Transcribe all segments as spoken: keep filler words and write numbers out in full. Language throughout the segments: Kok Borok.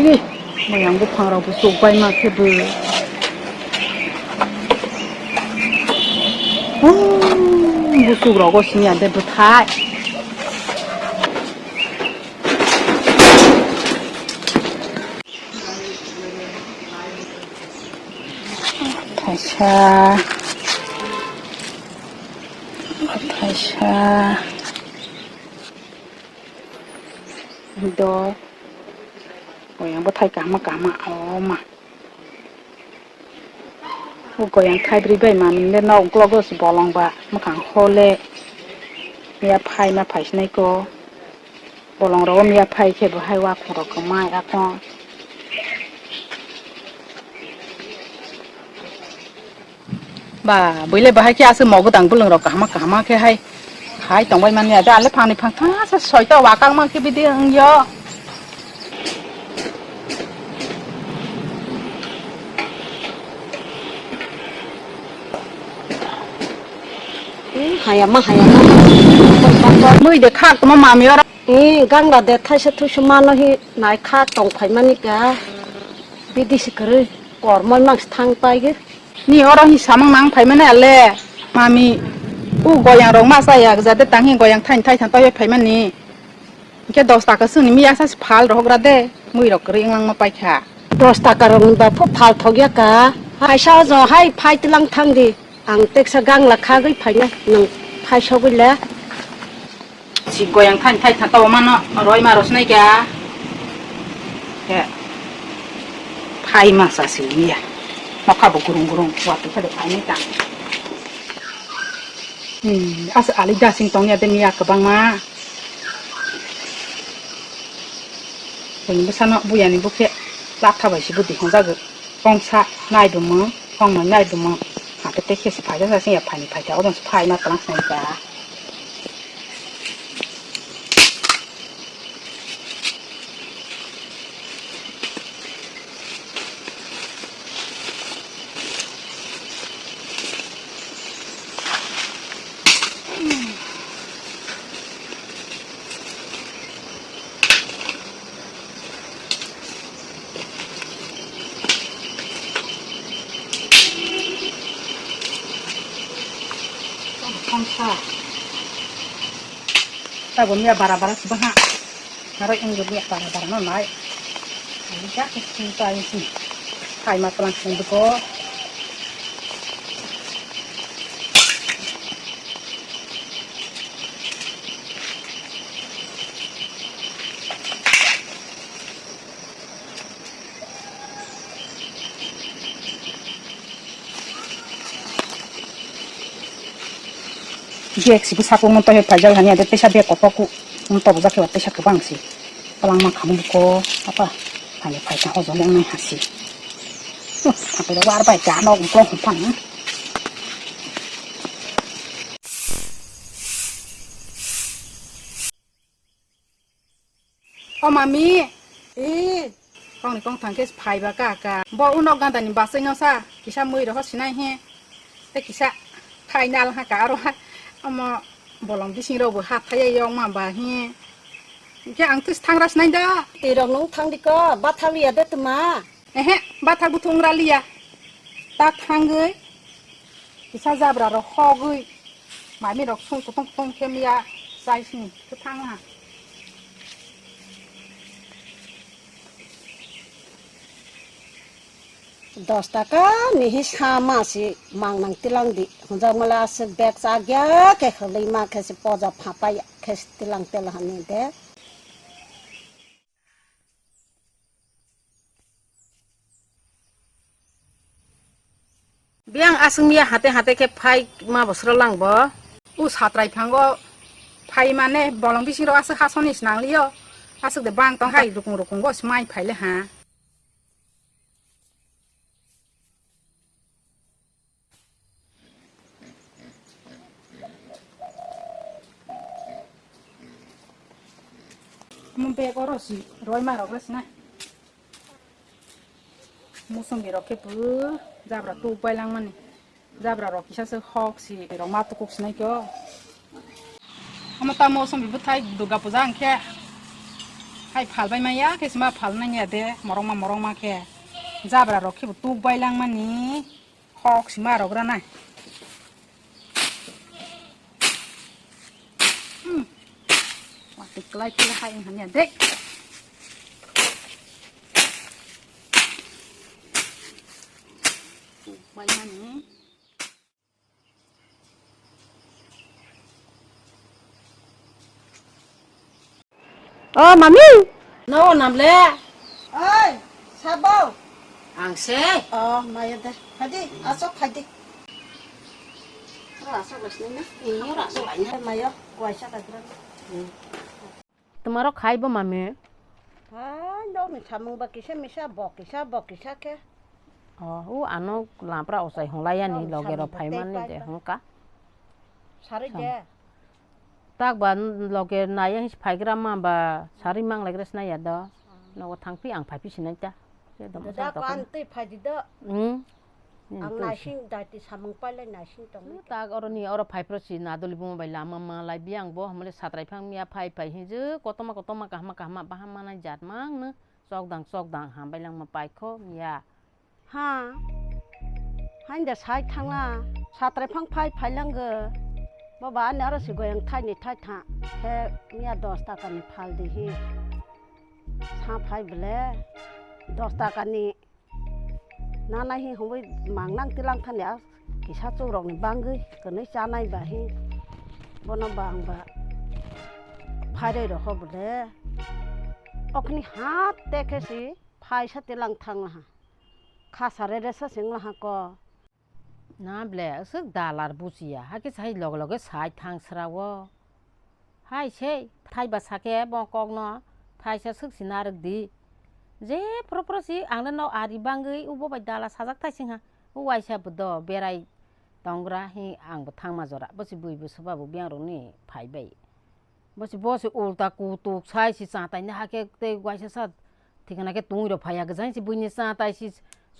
Ih, moyang buphang rok bo chukbai ma khe bo. Hmm, buchuk rogo sini ade bwthai. Thaisa, thaisa, do, oyang bwthai kahma kahma, o ma. O goyang thaibrwi bai manwi le nok uklogo se bolong ba mwkhang hole ya phai ma phai sinai ko bolong rogo miya phai khe bo hai wa khorok kwmai akho. Ba, buile bahai khe aswk mogo dang bwlwng rok kahama kahama khe hai khai tongbai mani ado ale phangni phangtha se soito wakang mang khe bidi wngyo. Hayama hayama. Mui de khak tongma mami oro. Ni gangla de thaisa thusu mano hi nai khak tong phai mani ka. Bidi se kwrwi kormoi mangsi thang pai ge. Ni oro hi samang nang phaimani ale, mami, u goyang rok ma chaya jate tang hi goyang thaini thai than pai phaimani. Hingke dos taka songni miya sa phal rohok ra de, mui rok kwrwi wnglang ma paikha. Dos taka rok ni ba pho phal thok ya ka. Hai sa jo hai phai tilang thang di. Ang teksa gangla khagwi phaina nwng phai sogwi le. Si goyang thaini thai tha tabo mano roi ma rosnai kya. He. Phai ma sa si ya. Nokha bo gurung gurung wa tu phade phai nai ta. Hmm, as ali da sing tong ya de miya kabang ma. Bini bwsano buyani bukhe latha bai se budi hwnjago. Kongsa naidumo, kongmai naidumo. Hake te khesi phaida sa sing ya phaini phaida odon se phai ma tlang sing ya. Kongsa. Tabuk miya bara bara se bwkha. Aro wngwi miya bara bara no nai. Ani jak sing ta ani sing. Hai ma tlang sing duko. Bag sibu sakung no toilet paijak hani ade teisa bag kotor ku. Tobojak khe teisa kwbang si. Kwbangma khamung ko apa. Hani phaikha hojol yang nai hasi. Huh, apa war bai ja nok ko hum pan. O mami. I. Kongni kongthang khe phaiba ka ka. Bo unok ganda ni basai no sa. Kisa mui roho sinai he. Te kisa final ha ka aro ha. Omo bolong bising rok bo ha thaya yok ma ba he. Hingke ang tus thangra sinai da. Twi rok nung thang di ko. Batha liya de tuma. Ehe, bathak buthung ra liya. Ta thangwi, kisa jabra rok hogwi, mami rok sung kutung kutung khe miya chai sini, kwthang ha. Dos taka ni hi sama si mang nang tilang di. Hunjak mala aswk bag chagya khe khwlwi ma khe si poja phapai khe si tilang tela hani de. Biyang aswk miya hate hate khe phai ma bosro lang bo. U satrai phango phai mane bolong bising rok aswk hasoni swnang liyo. Aswk de bang tong hai rukung rukung go smai phai le ha. Omo bag oro si roi ma rok le sina. Musambi rok khe bo jabra tuk bai lang mani. Jabra rok kisa se hok si rok ma tukuk sinai khe o. Omo ta musambi bwthai Durga puja hwnkhe Hai phalbai maya khe sima phalnai ya de, morokma morokma khe. Jabra rok khe bo tuk bai langmani, khok sima rok ranai. Hmm. Watwi kwlai khe hai wngya de. Tuk bai mani. O mami. No namle. Oi, sabo. Ang se. O maya de. Phadi, asok phadi. Ro asok bas nina. Iyo ro asok ai na. Mayo, kuaisa ka kira. Tomorok khai bo mami. Hai, no ni samung ba kisa misa, bo kisa, bo kisa khe. O, u ano lampra osai hwnlai yani. Loge ro phaimani de hwnka. Sari de. Tak ba loge naya his phaigra ma ba sari mang laigra sinaya do. Nogo thangpi ang phaipi sinai ta. Dada ko ang twi phaidi do. Hmm. Ang naising dati samung pailai naising tong. Tak oro ni oro phaipro si nadoli buma bai lama ma lai biang bo hamle satrai phang miya phai phai hinju kotoma kotoma kahma kahma baham manai jat mang no chokdang chokdang hambai langma paikho miya. Ha. Hain da sai thangla. Satrai phang phai phai langgo. Baba ani aro si goyang thai ni thai tha. He miya dos taka ni phal di hi. Sa phai bele. Dos taka ni. Nana hi hongwi mang nang tilang thani a kisa chuk rok ni bangwi kwnwi chanai ba hi. Bono bang ba. Phai roi rok ho bele. Okni ha te khe si. Phaisa tilang thangla ha. Khasa re re sa singla ha ko. Na ble, aswk dalar buchiya. Hakhe sai loge loge sai thang sra o. Hai sei, thai ba sake bo kokno thaisa swk si narwk di. Je phro phro si ang no ari bangwi ubo bai dala sajak thai sing ha. U waisa bo do berai tongra hi ang bo thangma jora. Bo si bui bo soba bo biyang rok ni phai bai. Bo si, bo si ulta kutuk sai si cha tai na hakhe tei waisa sa thikana khe tungwi rok phaiya gajang si buini cha tai si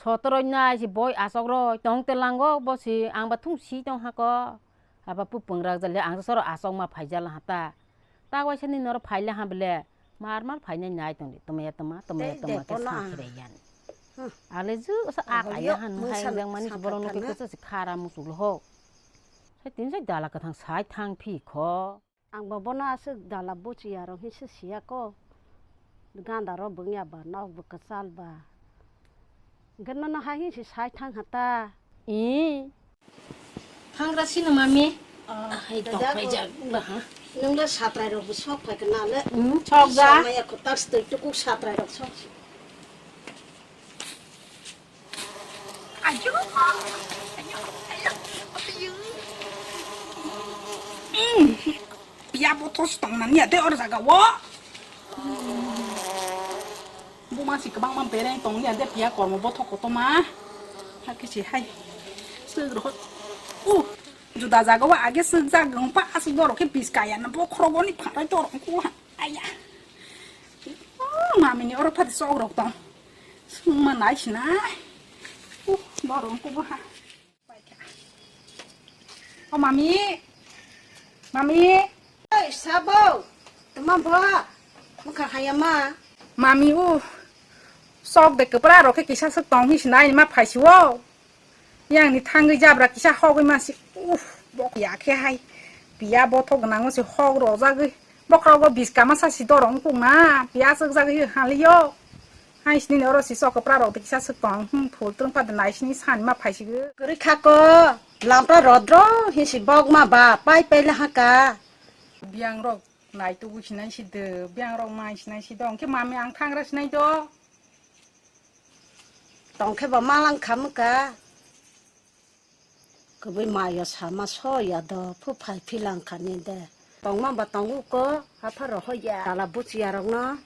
sotoroi nai si boi asok roi tong te lango bo si ang ba thung si tong hako aba pu pung rak jale ang soro asok ma phai jala hata ta waisa ni noro phai la ha bele mar mar phai nai nai tong di toma ya toma toma ya toma khe sa khere yan ale ju sa ak aya han hai jang mani si borok no khe sa si khara musul ho sai tin sai dala kathang sai thang phi kho. Ang bo bono aswk dala buchiya rok hinwi se siya ko. Ganda rok bwngya ba nok bo kwchal ba. Hwnkhe nono hai hinwi se sai thang ha ta. Ee. Hangra sino mami. Hai tok phai jak ba ha. Nwng le satrai rok bo sok phai kana le. Hmm, sok ja. Sok maya ko tak stoi tukuk satrai rok sok. Ayo, ayo, ayo, ayo. Hmm. Piya bothos tong nani ya de or jaga o. Buma si kwbangma bereng tong ya de piya kormo bothok kotorma. Hakhe si hai. Swk rohor. Uh, juda jaga o age swk jak wng pa aswk dorok khe bis kaya na bokhorok oni pharai dorok ku ha. Aya. Oh, mami ni oro phati sok rok tong. Sungma nai sinai. Uh, borok kubo ha. O mami. Mami. Oi, sabo. Tama ba. Mukha khaya ma. Mami u. Sok de kwpra rok khe kisa swk tong hi sinai ma phaisi o. Yang ni thangwi jabra kisa hogwi masi. Uff, bok ya khe hai. Piya bothok gwnang se hog rojagwi. Bokhrogo bis kama sa si dorong kung na. Piya swk jagwi haliyo. Hai sini oro si sok kwpra rok kisa swk tong. Hmm, phul tung pa nai sini san ma phaisi gwi. Kwrwi kha ko. Lampra rodro hi si bok ma ba. Pai pai la ha ka. Biang rok nai tu gwi sinai si de. Biang rok mai sinai si dong. Khe mami ang thangra sinai do. Tongkhe bo malang khamwkha. Kwbwi mayo sama soya do, phu phai philang khani de. Tongma ba tongo ko, haphar rohoya. Tala buchiya rokno,